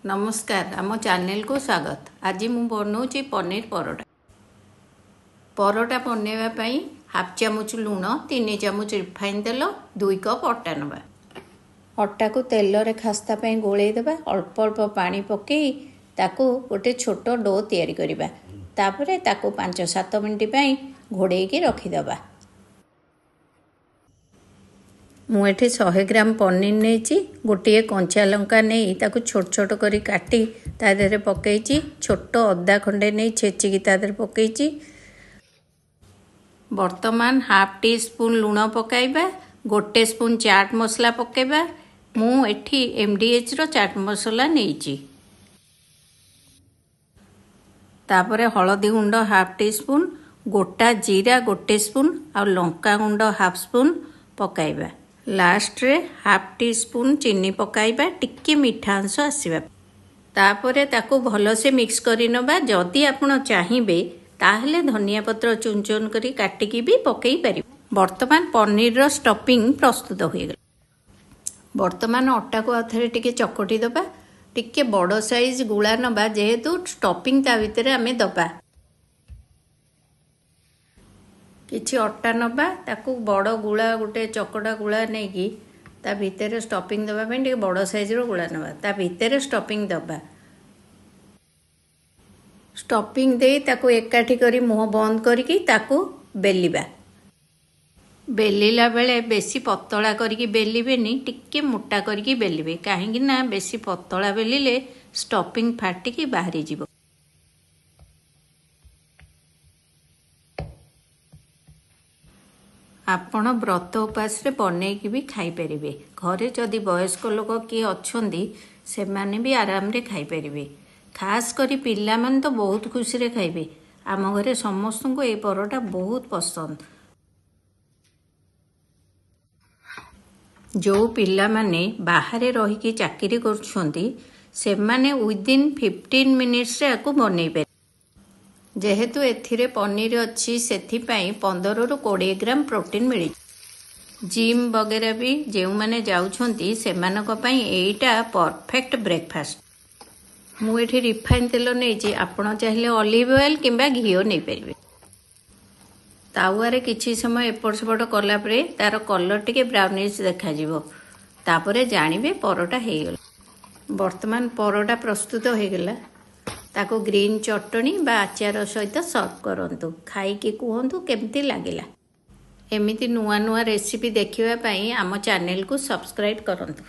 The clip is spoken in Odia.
ନମସ୍କାର, ଆମ ଚ୍ୟାନେଲକୁ ସ୍ୱାଗତ। ଆଜି ମୁଁ ବନାଉଛି ପନିର ପରଟା। ପରଟା ବନେଇବା ପାଇଁ ହାଫ୍ ଚାମଚ ଲୁଣ, 3 ଚାମଚ ରିଫାଇନ୍ ତେଲ, 2 କପ୍ ଅଟା ନେବା। ଅଟାକୁ ତେଲରେ ଖାସ୍ତା ପାଇଁ ଗୋଳେଇ ଦେବା। ଅଳ୍ପ ଅଳ୍ପ ପାଣି ପକାଇ ତାକୁ ଗୋଟେ ଛୋଟ do ତିଆରି କରିବା। ତାପରେ ତାକୁ 5-7 ମିନିଟ୍ ପାଇଁ ଘୋଡ଼େଇକି ରଖିଦେବା। ମୁଁ ଏଠି 100 ଗ୍ରାମ ପନିର ନେଇଛି। ଗୋଟିଏ କଞ୍ଚା ଲଙ୍କା ନେଇ ତାକୁ ଛୋଟ ଛୋଟ କରି କାଟି ତା ଦେହରେ ପକାଇଛି। ଛୋଟ ଅଦା ଖଣ୍ଡେ ନେଇ ଛେଚିକି ତା ଦେହରେ ପକାଇଛି। ବର୍ତ୍ତମାନ ହାଫ୍ ଟି ସ୍ପୁନ୍ ଲୁଣ ପକାଇବା, 1 ସ୍ପୁନ୍ ଚାଟ୍ ମସଲା ପକାଇବା। ମୁଁ ଏଠି ଏମ୍ଡିଏଚ୍ର ଚାଟ୍ ମସଲା ନେଇଛି। ତାପରେ ହଳଦୀ ଗୁଣ୍ଡ ହାଫ୍ ଟି ସ୍ପୁନ୍, ଗୋଟା ଜିରା 1 ସ୍ପୁନ୍ ଆଉ ଲଙ୍କା ଗୁଣ୍ଡ ହାଫ୍ ସ୍ପୁନ୍ ପକାଇବା। ଲାଷ୍ଟରେ ହାଫ୍ ଟି ସ୍ପୁନ୍ ଚିନି ପକାଇବା, ଟିକେ ମିଠା ଅଂଶ ଆସିବା। ତାପରେ ତାକୁ ଭଲସେ ମିକ୍ସ କରିନେବା। ଯଦି ଆପଣ ଚାହିଁବେ ତାହେଲେ ଧନିଆ ପତ୍ର ଚୁନ ଚୁନ କରି କାଟିକି ବି ପକାଇ ପାରିବେ। ବର୍ତ୍ତମାନ ପନିରର ଷ୍ଟଫିଂ ପ୍ରସ୍ତୁତ ହୋଇଗଲା। ବର୍ତ୍ତମାନ ଅଟାକୁ ଆଉ ଥରେ ଟିକେ ଚକଟି ଦେବା। ଟିକେ ବଡ଼ ସାଇଜ୍ ଗୁଳା ନେବା, ଯେହେତୁ ଷ୍ଟଫିଂ ତା ଭିତରେ ଆମେ ଦେବା। କିଛି ଅଟା ନେବା, ତାକୁ ବଡ଼ ଗୁଳା, ଗୋଟେ ଚକଟା ଗୁଳା ନେଇକି ତା ଭିତରେ ଷ୍ଟଫିଂ ଦେବା ପାଇଁ ଟିକେ ବଡ଼ ସାଇଜ୍ର ଗୁଳା ନେବା, ତା ଭିତରେ ଷ୍ଟଫିଂ ଦେବା। ଷ୍ଟଫିଂ ଦେଇ ତାକୁ ଏକାଠି କରି ମୁହଁ ବନ୍ଦ କରିକି ତାକୁ ବେଲିବା। ବେଲିଲା ବେଳେ ବେଶୀ ପତଳା କରିକି ବେଲିବେନି, ଟିକେ ମୋଟା କରିକି ବେଲିବେ, କାହିଁକି ନା ବେଶୀ ପତଳା ବେଲିଲେ ଷ୍ଟଫିଂ ଫାଟିକି ବାହାରିଯିବ। ଆପଣ ବ୍ରତ ଉପାସରେ ବନେଇକି ବି ଖାଇପାରିବେ। ଘରେ ଯଦି ବୟସ୍କ ଲୋକ କିଏ ଅଛନ୍ତି, ସେମାନେ ବି ଆରାମରେ ଖାଇପାରିବେ। ଖାସ୍ କରି ପିଲାମାନେ ତ ବହୁତ ଖୁସିରେ ଖାଇବେ। ଆମ ଘରେ ସମସ୍ତଙ୍କୁ ଏଇ ପରଟା ବହୁତ ପସନ୍ଦ। ଯେଉଁ ପିଲାମାନେ ବାହାରେ ରହିକି ଚାକିରି କରୁଛନ୍ତି, ସେମାନେ ୱିଦିନ୍ 15 ମିନିଟ୍ସରେ ୟାକୁ ବନେଇ ପାରିବେ। ଯେହେତୁ ଏଥିରେ ପନିର ଅଛି, ସେଥିପାଇଁ 15ରୁ 20 ଗ୍ରାମ ପ୍ରୋଟିନ୍ ମିଳିଛି। ଜିମ୍ ବଗେରା ବି ଯେଉଁମାନେ ଯାଉଛନ୍ତି, ସେମାନଙ୍କ ପାଇଁ ଏଇଟା ପରଫେକ୍ଟ ବ୍ରେକଫାଷ୍ଟ। ମୁଁ ଏଠି ରିଫାଇନ୍ ତେଲ ନେଇଛି। ଆପଣ ଚାହିଁଲେ ଅଲିଭ୍ ଅଏଲ୍ କିମ୍ବା ଘିଅ ନେଇପାରିବେ। ତାୱାରେ କିଛି ସମୟ ଏପଟ ସେପଟ କଲା ପରେ ତାର କଲର୍ ଟିକେ ବ୍ରାଉନିଶ୍ ଦେଖାଯିବ। ତାପରେ ଜାଣିବେ ପରଟା ହେଇଗଲା। ବର୍ତ୍ତମାନ ପରଟା ପ୍ରସ୍ତୁତ ହେଇଗଲା। ତାକୁ ଗ୍ରୀନ୍ ଚଟଣି ବା ଆଚାର ସହିତ ସର୍ଭ କରନ୍ତୁ। ଖାଇକି କୁହନ୍ତୁ କେମିତି ଲାଗିଲା। ଏମିତି ନୂଆ ନୂଆ ରେସିପି ଦେଖିବା ପାଇଁ ଆମ ଚ୍ୟାନେଲକୁ ସବସ୍କ୍ରାଇବ୍ କରନ୍ତୁ।